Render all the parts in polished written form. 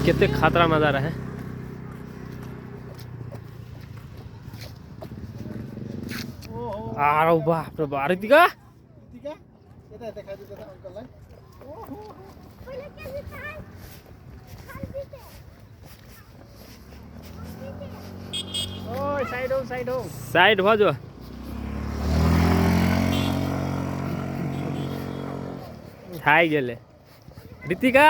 कते खतरा नजारा है। आरो बाप रे बाप, रितिका साइड हो, साइड हो, साइड भ जो। थाकि गेलै रितिका।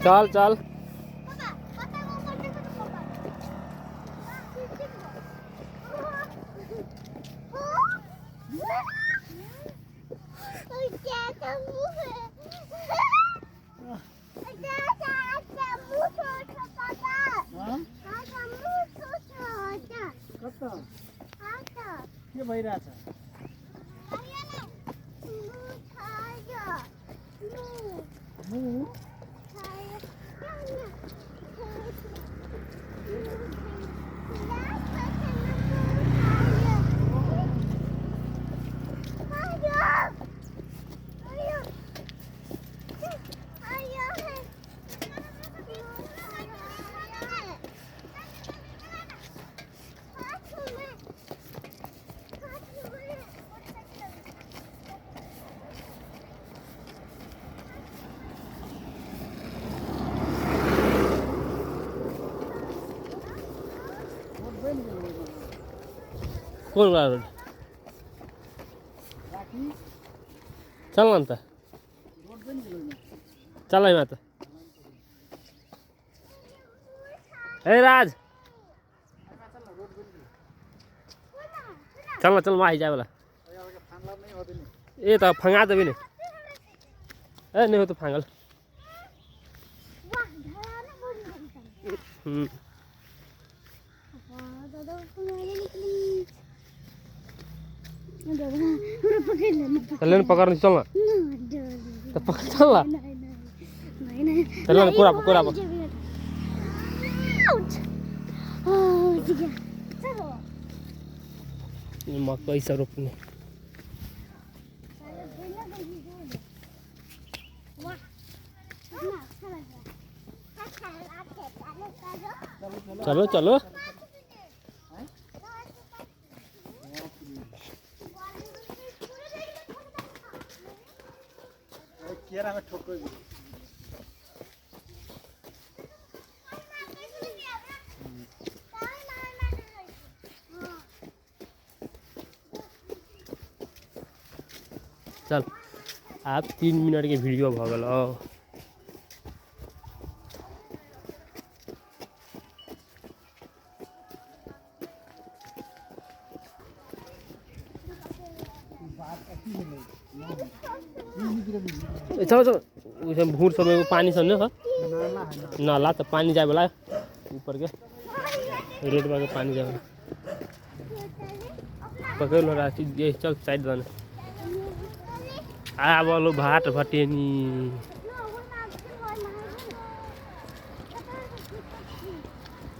चल चल। के भइरहेछ? कोन वाला रोड? चल न त, चल न त। ए राज, चल न चल, माही जाए वाला। ए त फंगा देबी ने। ए नहीं हो तो फांगल। चल न, पकड़ चल न। त पकड़ चल न। चल न, कुरा कुरा। मकै सब रोप्ने। चलो चलो। चल, आप 3 मिनट के वीडियो भ गेल। चलो चलो, उसमें भूर सब एगो पानी सब नहीं है नाला, तो पानी जाए वाला ऊपर के रेड के पानी जाए वाला। पकड़ लो राशि, ये चल साइड बने। आ बोलो भाट भटेनी।